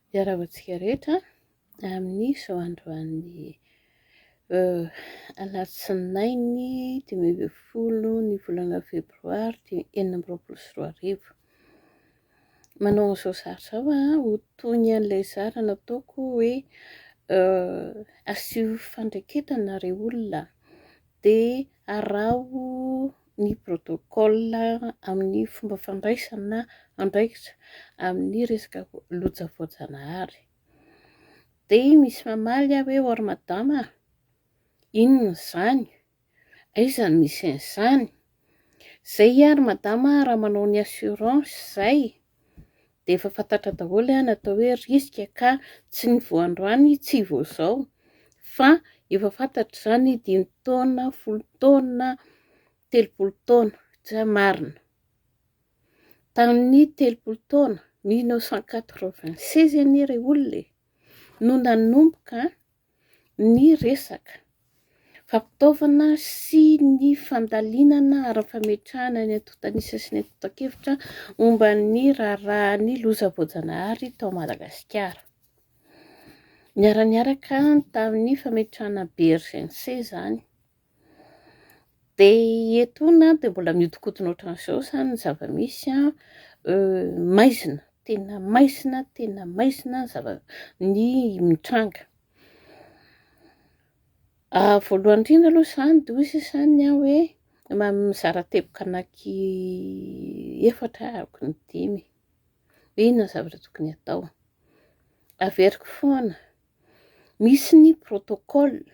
Miarahaba antsika rehetra amin'izao androany alatsinainy 15 ny volana febroary 2026. Manao an'izao zary izao aho ho toy ny an'ilay zara nataoko hoe asio fandraiketana re olona dia araho ny protocole amin'ny fomba fandraisana andraikitra amin'ny resaka loja voajanahary. Dia misy mamaly aho hoe or madama a, inona izany? Aiza no misy an'izany? Zay ary madama raha manao ny assurance izay dia efa fantatra daholo ny atao hoe risque ka tsy ny vao androany tsy vao izao fa efa fantatra izany 5 taona, 10 taona, 30 taona, tsy marina. Tamin'ny 30 taona, 1996 anie re olona e, no nanomboka ny resaka fampitaovana sy ny fandalinana ary ny fametrahana ny antontan'isa sy ny antontan-kevitra momba ny raharahan'ny loza voajanahary tao Madagasikara. Niara-niaraka tamin'ny fametrahana BRGNC izany. Dia etoana dia mbola mihodinkodina ohatran'izao izany ny zava-misy an, maizina, tena maizina, tena maizina ny zava- ny mitranga. Voalohany indrindra aloha izany dia hoy sisa izany aho hoe mizara teboka anaky efatra araka ny dimy. Hoe inona ny zavatra tokony hatao. Averiko foana, misy ny protocole,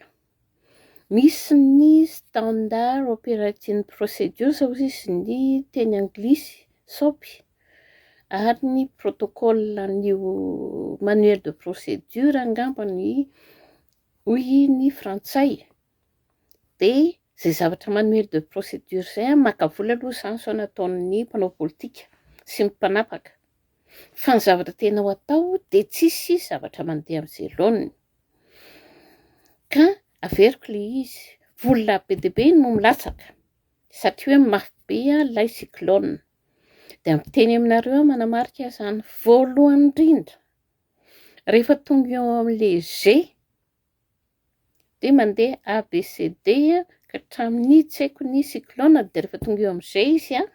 misy ny standard operating procedures hoy izy ny teny anglisy, SOP, ary ny protocole an'io manuel de procédure angamba ny hoy ny frantsay. Dia izay zavatra manuel de procédure izay an, maka vola aloha izany izao nataon'ny mpanao politika sy ny mpanapaka. Fa ny zavatra tena ho atao dia tsisy zavatra mandeha amin'izay laoniny. Ka averiko ilay izy, vola be dia be no milatsaka satria hoe mafy be ilay cyclone. Dia miteny aminareo aho manamarika izany voalohany indrindra, rehefa tonga eo amin'ilay G dia mandeha A, B, C, D ka hatramin'ny tsy haiko ny cyclone, dia rehefa tonga eo amin'ny G izy an,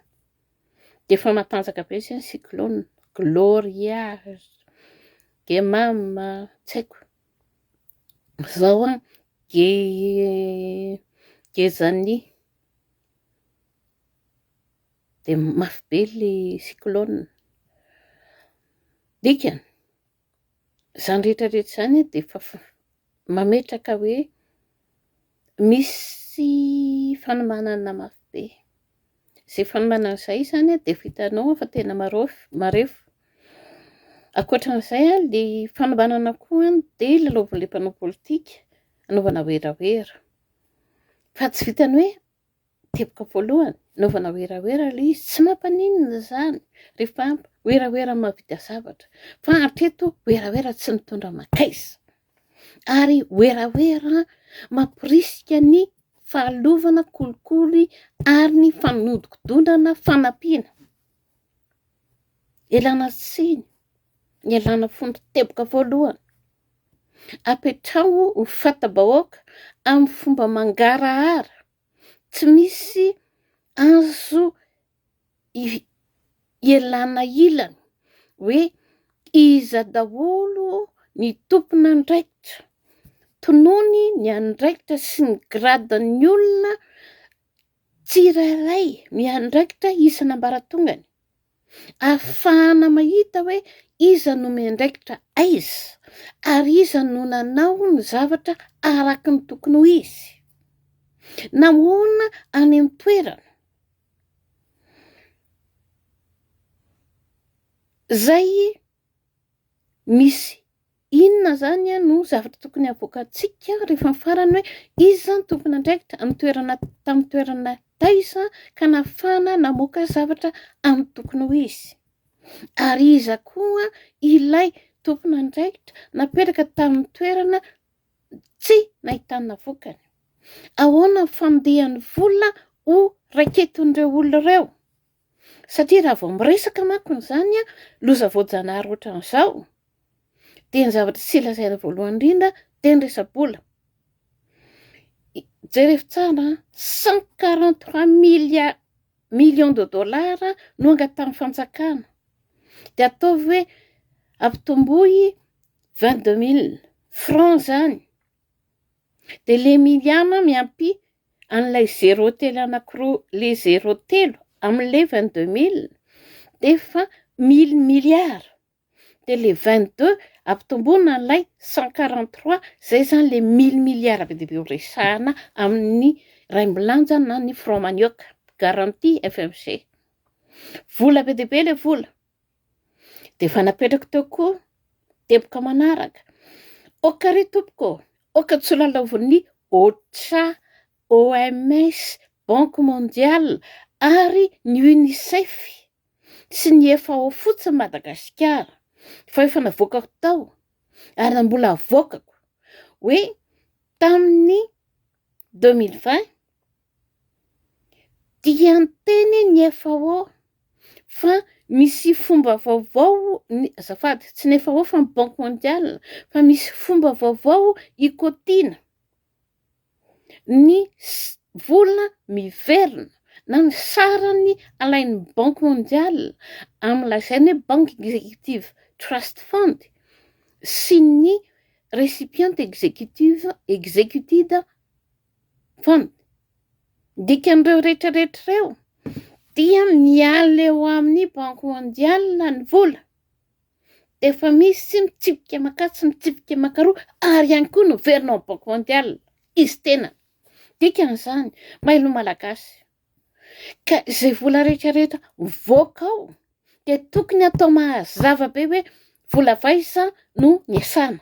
dia efa matanjaka be izy ny cyclone, Gloria, Gemam, tsy haiko. Izao an, Gezani, dia mafy be ilay cyclone. Dikany, izany rehetra rehetra izany dia efa mametraka hoe misy fanomanana mafy be. Izay fanomanana izay izany dia efa hitanao fa tena marefo. Ankoatran'izay ilay fanomanana koa dia lalaovin'ilay mpanao politika anaovana werawera. Fa tsy vitan'ny hoe teboka voalohany, anaovana werawera ilay izy, tsy mampaninona izany rehefa werawera mahavita zavatra. Fa hatreto werawera tsy mitondra mankaiza. Ary werawera mampirisika ny fahalovana, kolikoly ary ny fanodikodonana fanampiana. Ialana tsiny, ialana fondro teboka voalohany. Apetraho ho fanta-bahoaka amin'ny fomba mangarahara, tsy misy azo ialana ilany hoe iza daholo ny tompon'andraikitra. Tonony ny andraikitra sy ny gradin'ny olona tsirairay miandraikitra isan'ambaratongany. Ahafahana mahita hoe iza no miandraikitra aiza ary iza no nanao ny zavatra araka ny tokony ho izy. Nahoana any amin'ny toerana izay misy inona izany no zavatra tokony havoakantsika rehefa ny farany hoe iza no tompon'andraikitra amin'ny toerana tamin'ny toerana taiza ka nahafahana namoaka zavatra amin'ny tokony ho izy. Ary iza koa ilay tompon'andraikitra napetraka tamin'ny toerana tsy nahitana vokany. Ahoana ny fandehan'ny vola ho raiketin'ireo olona ireo? Satria raha vao miresaka manko izany loza voajanahary ohatran'izao, Dia ny zavatra tsy lazaina voalohany indrindra dia ny resa-bola. Jerevo tsara, 143 milliards millions de dollars no angatahan'ny fanjakana. Dia ataovy hoe ampitomboy 22 000 francs zany. Dia le milliard miampy an'ilay zéro telo anankiroa, le zéro telo amin'ilay 22 000 dia efa 1000 milliards. Dia le 22 ampitomboina an'ilay 143, zay zany le 1000 milliards be dia be ho resahana amin'ny raimbilanja na ny franc manioka garantie FMC. Vola be dia be le vola. Dia efa napetrako teo koa teboka manaraka. Aoka re tompoko, aoka tsy ho lalaovin'ny OCHA, OMS, Banque mondiale ary ny UNICEF sy ny FAO fotsiny Madagasikara, fa efa navoakako tao ary mbola avoakako hoe tamin'ny 2020 dia niteny ny FAO fa misy fomba vaovao ny, azafady, tsy ny FAO fa ny Banque mondiale, fa misy fomba vaovao ikotiana ny vola miverina na ny sarany alain'ny Banque mondiale amin'ny lazainy hoe Banque Executive Trust Fund sy ny Recipient Executive Executed Fund. Dikan'ireo rehetrarehetra ireo dia miala eo amin'ny Banque mondiale ny vola. Efa misy mitsipika makatsy, mitsipika makaroa ary ihany koa no verina ao amin'ny Banque mondiale izy tena. Dikan'izany, mailo malagasy. Ka izay vola rehetrarehetra mivoaka ao dia tokony atao mazava be hoe vola vaisa no niasana.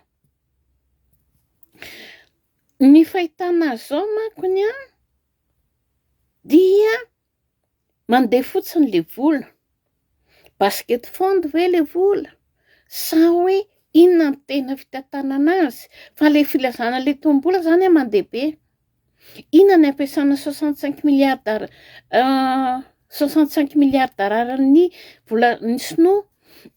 Ny fahitana azy zao mankony a dia mandeha fotsiny le vola. Basket fund ve le vola sa hoe inona no tena fitantanana azy? Fa le filazana le tombola zany a mandeha be. Inona ny ampiasana 65 milliards d'ar 65 milliards d'ariary vola ny sinoa?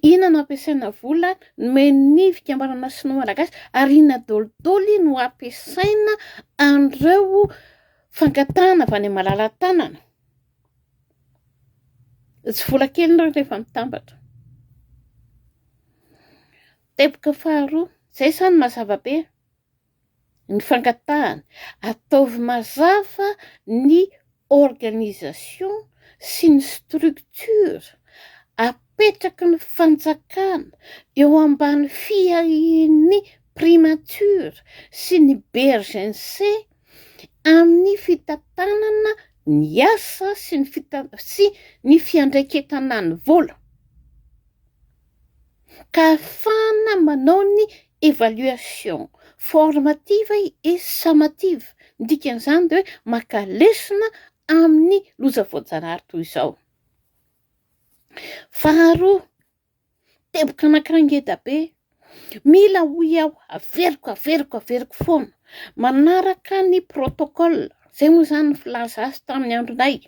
Inona no ampiasaina vola nomen'ny fikambanana sinoa malagasy ary inona daholidoly no ampiasaina an'ireo fangatahana avy any malala-tanana? Tsy vola kely ireo rehefa mitambatra. Teboka faharoa, zay zany mazava be ny fangatahana. Ataovy mazava ny organisation sy ny structure apetraky ny fanjakana eo ambany fiahian'ny primature sy ny BRGNC amin'ny fitantanana ny asa sy ny fita sy ny fiandraiketana ny vola, ka ahafahana manao ny évaluation formative et summative. Ny dikan'izany de hoe maka lesona amin'ny loza voajanahary toy izao. Faharoa, teboka anankiray ngeda be, mila hoy aho, averiko, averiko, averiko foana, manaraka ny protocole, zay moa zany ny filaza azy tamin'ny andronay,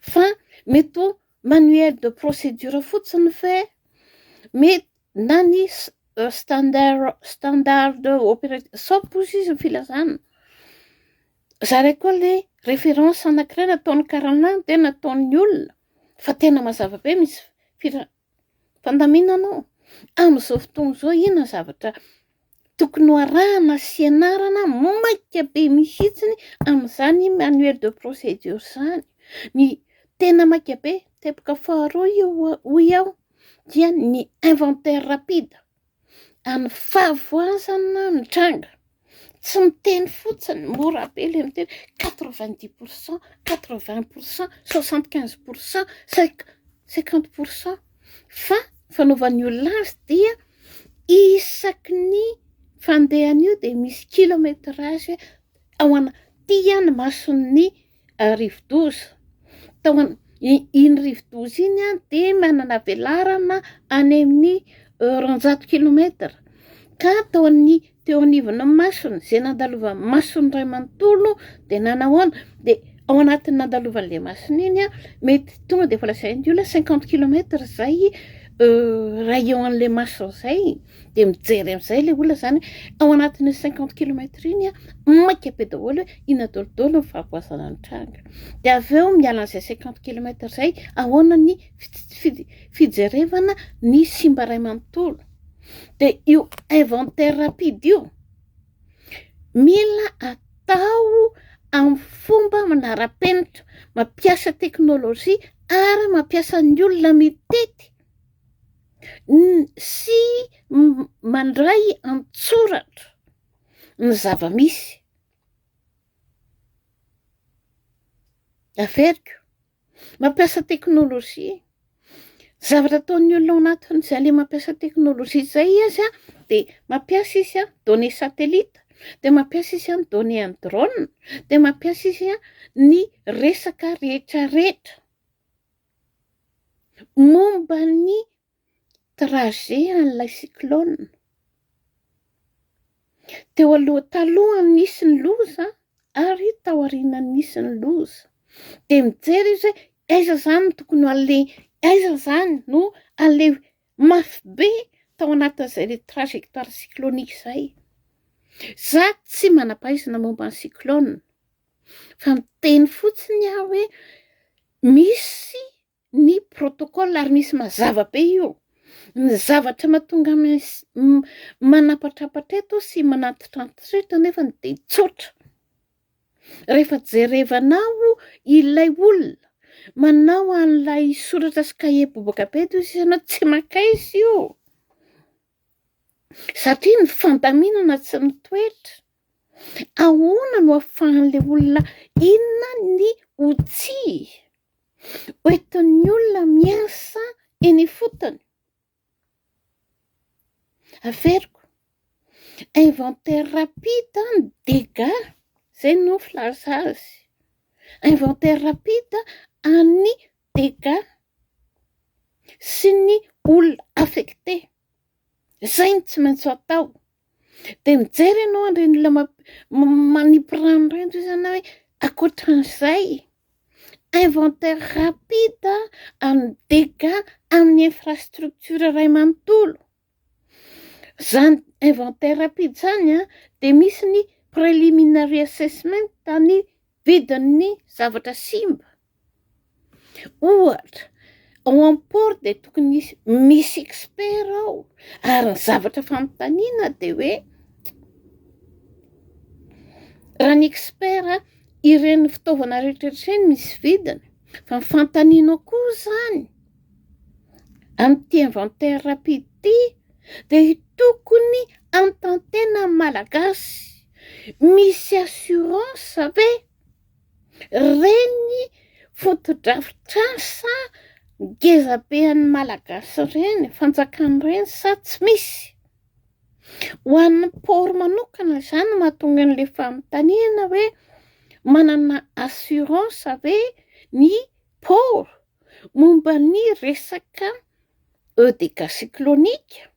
fa mety ho manuel de procédure fotsiny fe mety na ny standard opératif SOP ozy izy ny filazana. Zaray koa le référence anankiray nataon'ny karana de nataon'ny olona fa tena mazava be misy fira fandaminana ao. Amin'izao fotoana izao, inona zavatra tokony ho arahana sy ianarana maika be mihitsiny amin'izany manuel de procédure zany? Ny tena maika be, teboka faharoa io hoy aho, dia ny inventaire rapide amin'ny fahavoazana mitranga. Tsy miteny fotsiny, mora be le miteny 90 %, 80 %, 75 %, 50 %, fa fanaovan'ny olona azy dia isaky ny fandehan'io de misy kilométrage ao ana tia ny mason'ny rivodoza tao iny rivodoza iny a de manana velarana any amin'ny 200 kilometra, ka tao amin'ny teo anivona masony zay nandalovan'ny masony ray manontolo de nanahoana, de ao anatin'ny nandalovan'le masony iny a mety tonga de efa lazain'ny olona 50 kilomètres zay. rayon an'ilay masony izay, dia mijery amin'izay ilay olona izany ao anatin'io cinquante kilomètre iny an, maika be daholo hoe inona daholo ny fahavoazana nitranga. Dia avy eo miala an'izay cinquante kilomètre izay, ahoana ny fijerevana ny simba iray manontolo. Dia io inventaire rapide io, mila atao amin'ny fomba manara-penitra, mampiasa teknolojia ary mampiasa ny olona mitety sy mandray an-tsoratra ny zava-misy. Averiko. Mampiasa teknolojia. Zavatra ataon'ny olona ao anatin'izay le mampiasa teknolojia izay izy an, dia mampiasa izy an données satellite, dia mampiasa izy an données an'ny drone, dia mampiasa izy an ny resaka rehetrarehetra momba ny trajet an'ilay cyclone. Teo aloha, talohan'ny nisy ny loza ary taorian'ny nisy ny loza. Dia mijery izy hoe aiza izany no tokony ho aleha, aiza izany no aleha mafy be tao anatin'izay le trajectoire cyclonique izay. Za tsy manam-pahaizana momba ny cyclone fa miteny fotsiny aho hoe misy ny protocole ary misy mazava be io. Ny zavatra mahatonga manampatrampatra eto sy manantitrantitra eto nefa dia tsotra. Rehefa jerevanao ilay olona manao an'ilay soratra sy kahie bobaka be toy izay ianao tsy mankaiza io. Satria ny fandaminana tsy mitoetra. Ahoana no ahafahan'ilay olona inona ny outil hoentin'ny olona miasa eny ifotony? Averiko, inventaire rapide ny dégâts, zay no filaza azy. Inventaire rapide an'ny dégâts sy ny olona affecté. Zay no tsy maintsy atao. Dia mijery ianao an'ireny olona manipy rano ireny toy izany hoe ankoatran'izay, inventaire rapide amin'ny dégâts amin'ny infrastructure iray manontolo. Izany inventaire rapide izany an, dia misy ny preliminary assessment ny vidin'ny zavatra simba. Ohatra, ao amin'ny port dia tokony hisy, misy expert ao, ary ny zavatra fanontaniana dia hoe raha ny expert ireny fitaovana rehetra rehetra ireny misy vidiny, fa ny fanontanianao koa izany amin'ity inventaire rapide ity dia tokony hanontany-tena ny Malagasy, misy assurance ve? Ireny fotodrafitrasa ngeza be an'ny Malagasy ireny, fanjakana ireny sa tsy misy? Ho an'ny port manokana izany no mahatonga an'ilay fanontaniana hoe manana assurance ve ny port momba ny resaka dégâts cyclonique,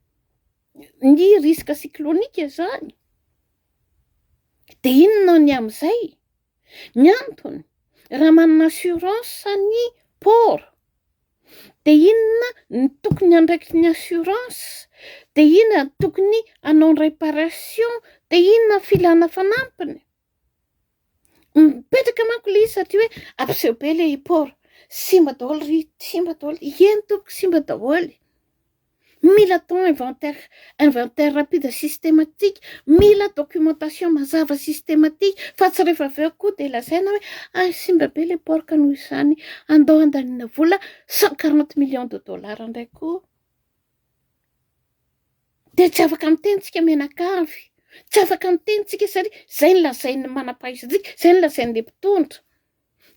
ny risque cyclonique izany? Dia inona ny amin'izay? Ny antony, raha manana assurance ny port, dia inona ny tokony andraikitry ny assurance, dia inona ny tokony hanao ny réparation, dia inona ny filana fanampiny? Mipetraka manko ilay izy satria hoe ampiseho be ilay port, simba daholo ry, simba daholo, eny tompoko simba daholo. Mila atao inventaire, inventaire rapide systématique, mila documentation mazava systématique fa tsy rehefa avy eo koa dia lazaina hoe ah simba be ilay port ka noho izany andao handaniana vola 140 millions de dollars indray koa. Dia tsy afaka miteny tsika mianakavy, tsy afaka miteny tsika satria izay no lazain'ny manam-pahaizantsika, izay no lazain'ilay mpitondra.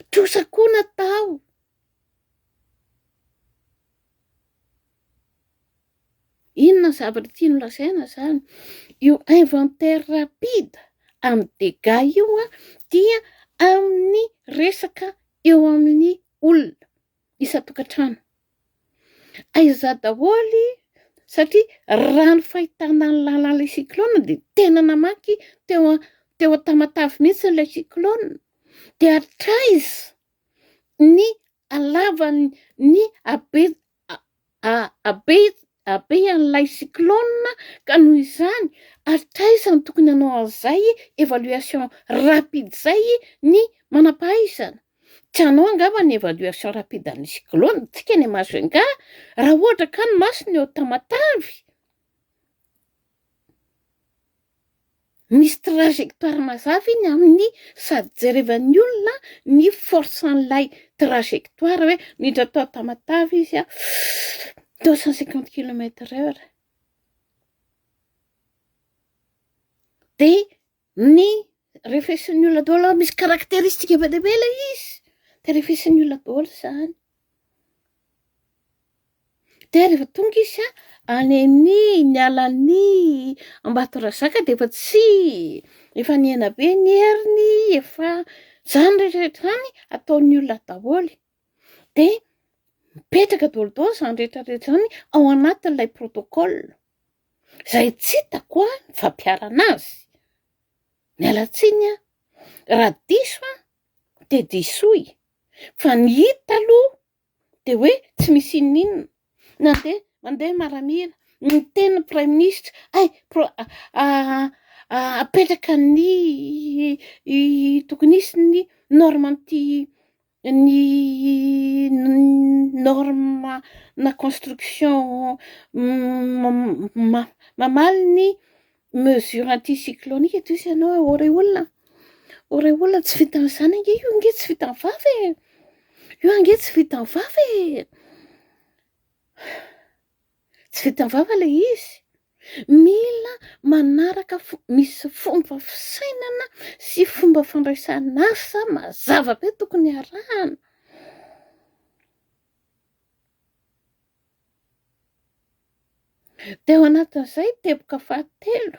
Trosa koa natao. Inona ny zavatra tiany lazaina izany? Io inventaire rapide amin'ny dégâts io dia amin'ny resaka eo amin'ny olona isan-tokantrano. Aiza daholo satria raha ny fahitana ny lalan'ilay cyclone dia tena namaky teo teo Tamatave mihitsy ilay cyclone. Dia hatraiza ny halavan'ny ny habe. Habe habe an'ilay cyclone ka noho izany hatraiza no tokony hanao an'izay évaluation rapide zay ny manam-pahaizana? Tsy hanao angamba ny évaluation rapide an'ny cyclone tsika any Majunga raha ohatra ka ny masony eo Tamatavy. Misy trajectoire mazava iny amin'ny sady jerevan'ny olona ny force an'ilay trajectoire hoe niditra tao Tamatave izy a, 250 kilomètre heure. De ny refesin'ny olona daholo, misy caractéristique be dia be ilay izy, de refesin'ny olona daholo izany. Dia rehefa tonga izy a, any amin'ny niala an'i Ambatondrazaky dia efa tsy, efa nihena be ny heriny, efa zany rehetra rehetra zany ataon'ny olona daholo. Dia mipetraka daholo daholo zany rehetra rehetra zany ao anatin'ilay protocole, izay tsy hitako a ny fampiharana azy. Miala tsiny aho, raha diso aho dia disoy, fa ny hita aloha dia hoe tsy misy inon'inona, nandeha mandeha maramila, niteny ny praiminisitra, hay pro- apetraka ny tokony hisy ny norme anti ny norme na construction mamaly ny mesure anti-cyclonique, toy izy ianao hoe ô rey olona, ô rey olona tsy vitan'izany ange io ange tsy vitan'ny vava e, io ange tsy vitan'ny vava e, tsy vitan'ny vava ilay izy, mila manaraka fo-, misy fomba fisainana sy fomba fandraisana asa mazava be tokony arahana. Dia ao anatin'izay teboka fahatelo,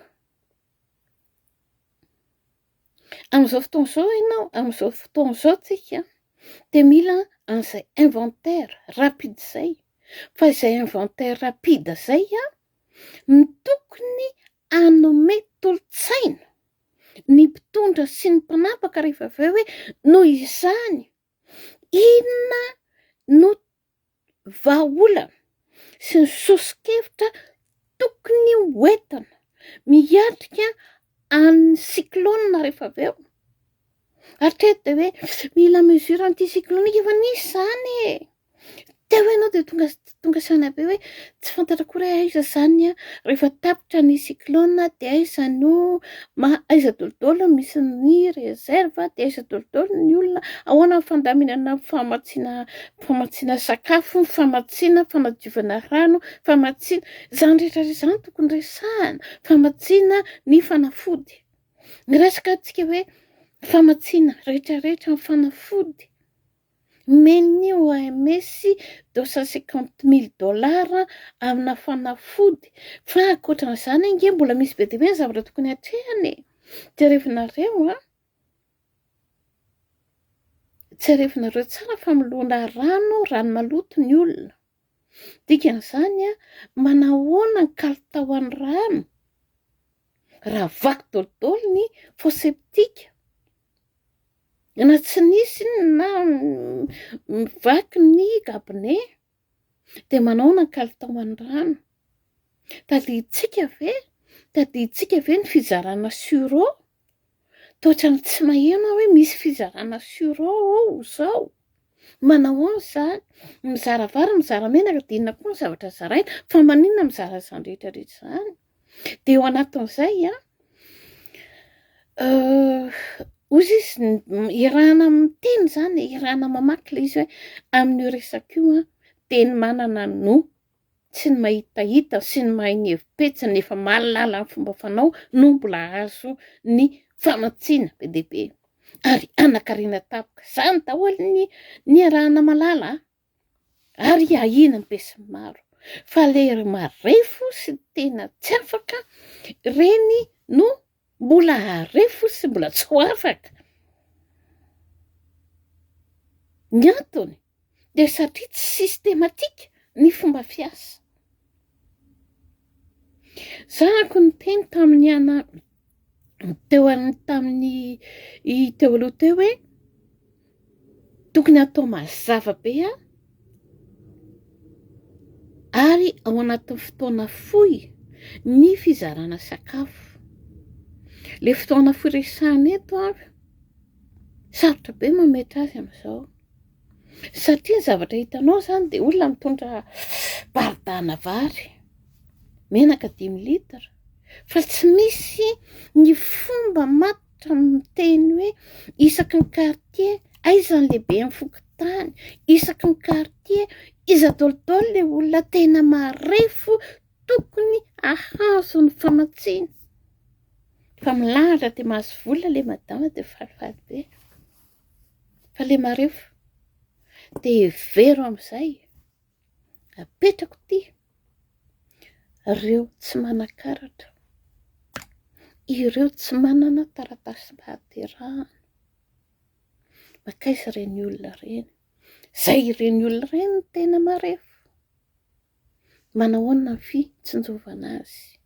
amin'izao fotoana izao ianao, amin'izao fotoana izao tsika dia mila an'izay inventaire rapide izay, fa izay inventaire rapide izay an, no tokony hanome tolo-tsaina ny mpitondra sy ny mpanapaka rehefa avy eo hoe noho izany inona no vahaolana sy ny soso-kevitra tokony hoentina miatrika an'ny cyclone rehefa avy eo. Hatreto dia hoe mila mesure anti-cyclonique, efa nisy izany e. Teo ianao dia tonga, tonga saina be hoe tsy fantatra akory hoe aiza izany an, rehefa tapitra ny cyclone dia aiza no ma-, aiza daholo no misy ny réserve, dia aiza daholo ny olona, ahoana ny fandaminana ny famatsiana, famatsiana sakafo, famatsiana fanadiovana rano, famatsiana, izany rehetra rehetra izany tokony resahana, famatsiana ny fanafody. Miresaka antsika hoe famatsiana rehetra rehetra ny fanafody. Omen'ny OMS 250 000 dollars amina fanafody, fa ankoatran'izany ange mbola misy be dia be ny zavatra tokony hatrehana e. Jerevinareo a, jerevinareo tsara fa milona rano, rano maloto ny olona. Dikan'izany a, manahoana ny kalitaon'ny rano raha vaky daholo ny fosse septique? Na tsy nisy iny na mivaky ny gabone, dia manahoana ny kalitaon'ny rano? Tadidintsika ve? Tadidintsika ve ny fizarana suro? Toa ohatran'ny tsy maheno aho hoe misy fizarana suro ao izao. Manahoana izany? Mizara vary, mizara menaka, dia inona koa ny zavatra zaraina? Fa maninona mizara izany rehetra rehetra izany? Dia eo anatin'izay an, hoy izy, iarahana miteny izany e, iarahana mamaky ilay izy hoe amin'io resaka io an, teny manana no tsy ny mahitahita sy ny mahay ny hevi-petsy nefa mahalala ny fomba fanao no mbola azo ny famatsiana be dia be ary anankarena tampoka. Izany daholo ny niarahana malala a! Ary ahiana ny besinimaro fa ilay marefo sy tena tsy afaka ireny no mbola harefo sy mbola tsy ho afaka. Ny antony dia satria tsy systématique ny fomba fiasa. Zahako niteny tamin'ny ana teo an-, tamin'ny teo aloha teo hoe tokony atao mazava be an. Ary ao anatin'ny fotoana fohy ny fizarana sakafo. Ilay fotoana fohy resahana eto an, sarotra be mametra azy amin'izao. Satria ny zavatra hitanao izany dia olona mitondra baridana vary, menaka dimy litre, fa tsy misy ny fomba matotra miteny hoe isaky ny quartier aiza ny lehiben'ny fokontany, isaky ny quartier iza daholo ilay olona tena marefo tokony hahazo ny famatsiana. Fa milahatra dia mahazo vola ilay madama dia falifaly be. Fa ilay marefo dia hevero amin'izay, apetrako ity, ireo tsy manan-karatra, ireo tsy manana taratasim-pahaterahana. Mankaiza ireny olona ireny? Izay ireny olona ireny no tena marefo. Manahoana ny fitsinjovana azy?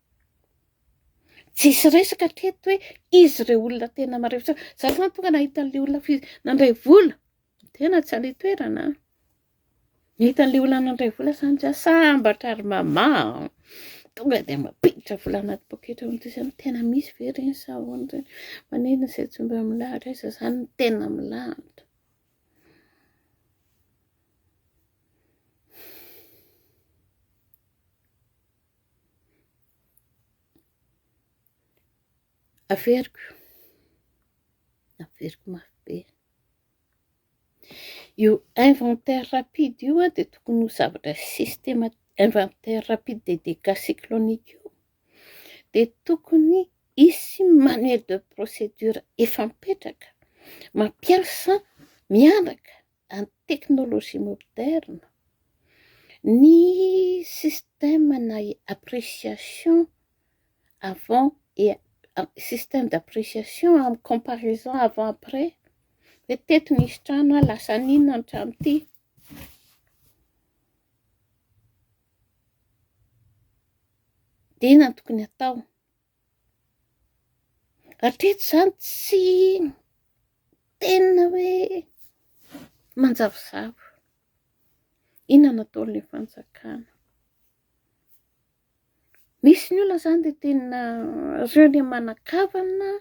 Tsisy resaka hatreto hoe izy ireo olona tena marefo ireo. Za zany tonga nahita an'ilay olona nandray vola, tena tsy any an-toerana an. Nahita an'ilay olona nandray vola zany za, sambatra ry mama an. Tonga dia mampiditra vola anaty poketra hono toy izany, tena misy ve ireny sa ahoana ireny? Manina izay tsy mba milahatra, aiza zany no tena milahatra? Averiko, averiko mafy be. Io inventaire rapide io dia tokony ho zavatra systéma-, inventaire rapide des dégâts cycloniques io dia tokony hisy manuel de procédure efa mipetraka mampiasa miaraka amin'ny technologie moderne ny système na appréciation avant et système d'appréciation amin'ny comparaison avant après hoe teto nisy trano a, lasa n'inona ny trano ity. Dia inona no tokony atao? Hatreto izany tsy tena hoe manjavozavo. Inona no ataon'ilay fanjakana? Misy ny olona izany dia tena ireo ilay manan-kavana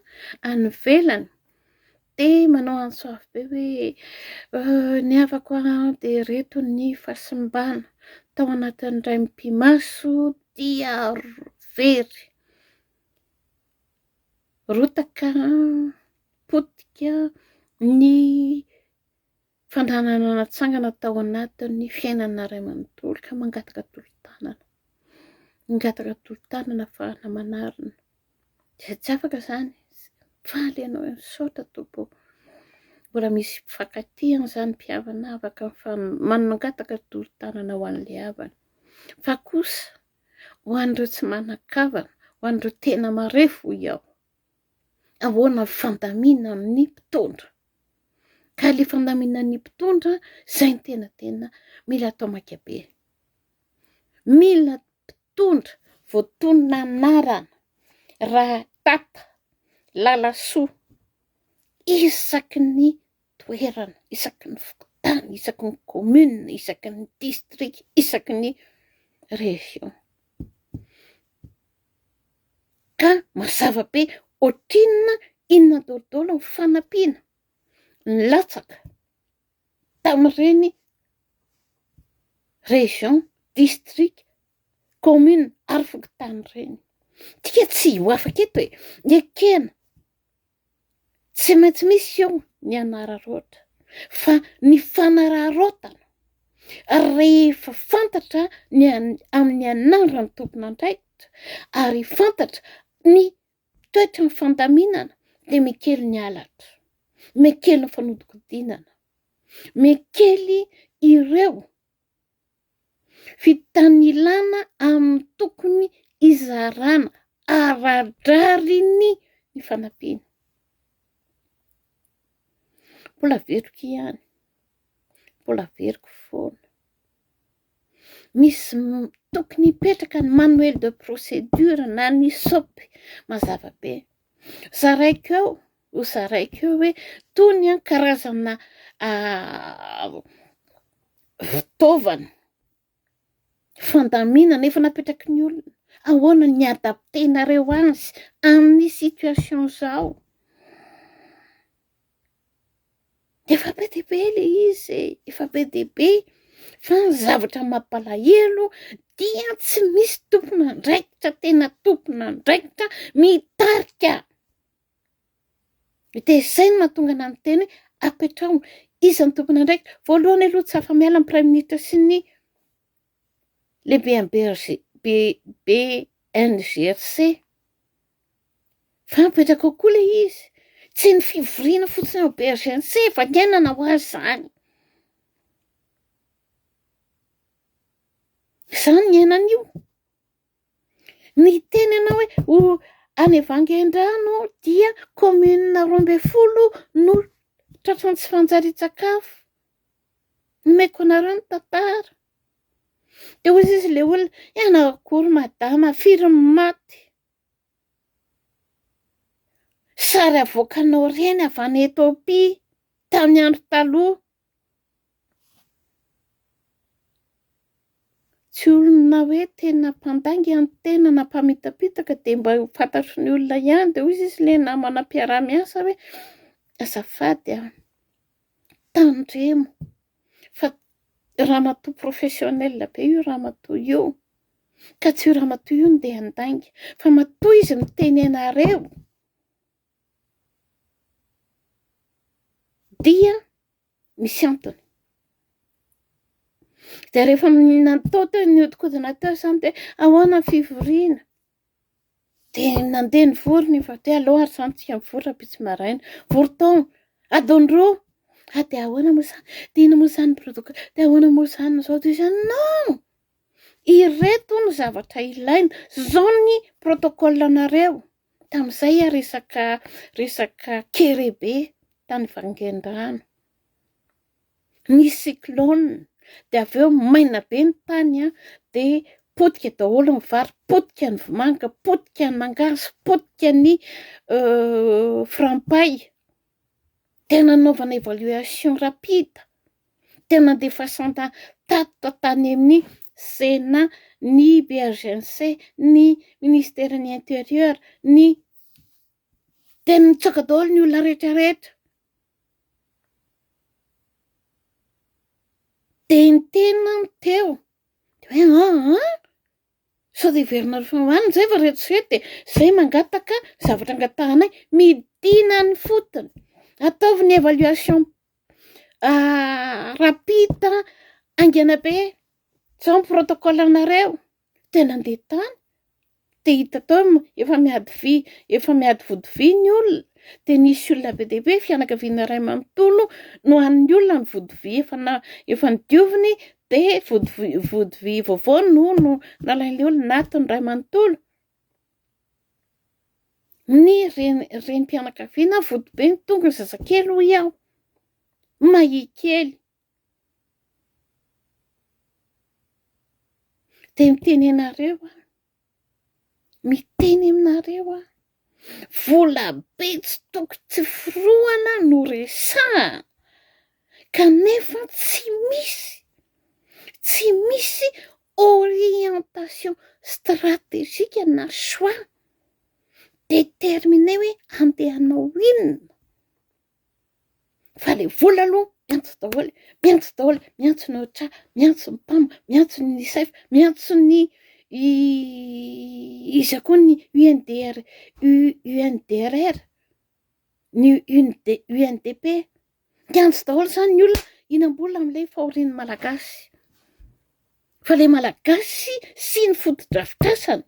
any ivelany dia manao antso avo be hoe ny havako dia ireto ny fahasimbana tao anatin'ny iray mipi-maso dia very. Rotaka, potika ny fananana natsangana tao anatin'ny fiainana iray manontolo ka mangataka tolo-tanana. Mangataka tolo-tanana ahafahana manarina. Izay tsy afaka izany, faly ianao hoe misaotra Tompo ô. Mbola misy mpifankatia an'izany mpihavana afaka mangataka tolo-tanana ho an'ilay havana. Fa kosa ho an'ireo tsy manan-kavana, ho an'ireo tena marefo hoy aho, ahoana ny fandaminan'ny mpitondra? Ka ilay fandaminan'ny mpitondra izay no tena tena mila atao maika be. Mila mpitondra voatonona anarana raha tata, lalasoa, isaky ny toerana, isaky ny fokontany, isaky ny commune, isaky ny district, isaky ny région. Ka mazava be ohatrinona inona daholo ny fanampiana nilatsaka tamin'ireny région, district, commune ary fokontany ireny. Tsika tsy ho afaka eto e, ekena. Tsy maintsy misy eo ny hanararaotra, fa ny fanararaotana rehefa fantatra ny amin'ny anaran'ny tompon'andraikitra ary fantatra ny toetran'ny fandaminana dia mikely ny halatra, mikely ny fanodikodinana, mikely ireo Fitanilana amin'ny tokony hizarana ara-drariny ny fanampiana. Mbola averiko ihany, mbola averiko foana. Misy tokony hipetraka ny manuel de procédure na ny SOP mazava be. Zaraiko eo, ho zaraiko eo hoe tony an karazana fitaovana. Fandaminana efa napetraky ny olona, ahoana ny adapter-nareo azy amin'ny situation zao? Efa be dia be le izy e, efa be dia be fa ny zavatra mampalahelo dia tsy misy tompon'andraikitra tena tompon'andraikitra mitarika. Dia izay no mahatonga anah miteny hoe apetraho iza ny tompon'andraikitra. Voalohany aloha tsy afa-miala ny praiminisitra sy ny lehiben'ny BRG, BNGRC. Fa apetraka ao koa ilay izy. Tsy ny fivoriana fotsiny ao BRGNC fa niainana ho azy izany. Izany niainana io. Niteny ianao hoe ho any Vangaindrano dia commune 12 no tratran'ny tsy fanjarian-tsakafo. Nomeko anareo ny tantara. Dia hoy izy ilay olona, ianao akory madama, firy ny maty? Sary avoakanao ireny avy any Ethiopie tamin'ny andro taloha. Tsy olona hoe tena mpandainga ny tena na mpamitapitaka dia mba ho fantatry ny olona ihany. Dia hoy izy ilay namana mpiara-miasa hoe azafady a, tandremo fa ramatoa professionnel be io ramatoa io. Ka tsy io ramatoa io no ndeha handainga fa matoa izy miteny anareo dia misy antony. Dia rehefa natao teo nihodinkodina teo izany dia ahoana ny fivoriana? Dia nandeha nivory ny fa dia aleo ary izany tsika mivory rahampitso maraina. Vory tao adiny roa. Ah dia ahoana moa izany? Dia inona moa izany ny protocole? Dia ahoana moa izany izao? Dia izany non! Ireto no zavatra ilaina, izao ny protocole anareo. Tamin'izay aho resaka resaka kere be tany Vangaindrano. Nisy cyclone, dia avy eo maina be ny tany an, dia potika daholo ny vary, potika ny vomanga, potika ny mangahazo, potika ny frampay. Dia nanaovana évaluation rapide, dia nandefasana tatitra tany amin'ny Sénat, ny BRGNC, ny ministeran'ny intérieur, ny dia nitsoaka daholo ny olona rehetra rehetra. Dia niteny aho teo, dia hoe aa sao dia heverinareo fa hohanina izay fa reto sy reto dia izay mangataka zavatra angatahanay, midina any ifotony, ataovy ny évaluation rapide haingana be, izao ny protocole anareo. Dia nandeha tany, dia hita tao hoe efa miady vy, efa miady vody vy ny olona, dia nisy olona be dia be, fianakaviana iray manontolo nohanin'ny olona ny vody vy efa na- efa nodioviny, dia vody vy vody vy vaovao no no nalain'ilay olona natony iray manontolo. Ny reny renim-pianakaviana vody be ny tongony, zazakely hoy aho, mahia kely. Dia miteny anareo aho, miteny aminareo aho, vola be tsy toko tsy forohana no resahana kanefa tsy misy, tsy misy orientation stratégique na choix déterminé hoe andeha hanao inona. Fa le vola aloha miantso daholo, miantso daholo, miantso ny OCHA, miantso ny PAM, miantso ny UNICEF, miantso ny iza koa ny UNDR, UNDRR, ny UNDP, miantso daholo zany ny olona hihinam-bola amin'ilay fahorian'ny Malagasy. Fa le Malagasy sy ny fotodrafitrasany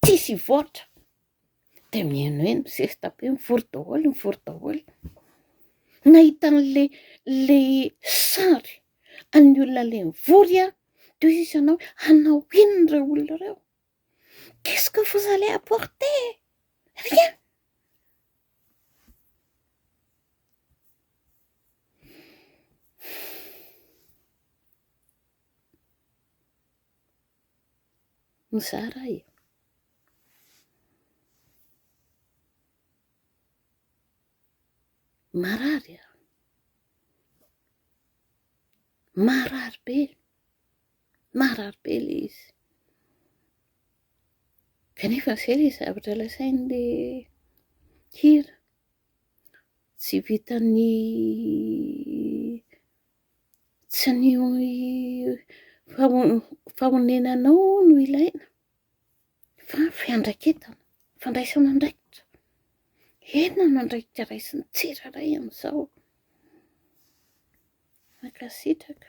tsisy hivoatra. Dia mihainohaino, misesy be, mivory daholo, mivory daholo. Nahita an'le le sary an'ny olona le mivory aho, dia hoy izy ianao hoe hanao inona ireo olona ireo? Qu'est-ce que vous allez apporter? Rien. Mizara e. Marary aho. Marary be. Marary be ilay izy. Kanefa izay ilay zavatra lazain'ilay hira, tsy vitan'ny tsy ny fahonenanao no ilaina fa fiandraiketana, fandraisana andraikitra. Inona no andraikitra raisin'ny tsirairay amin'izao? Mankasitraka.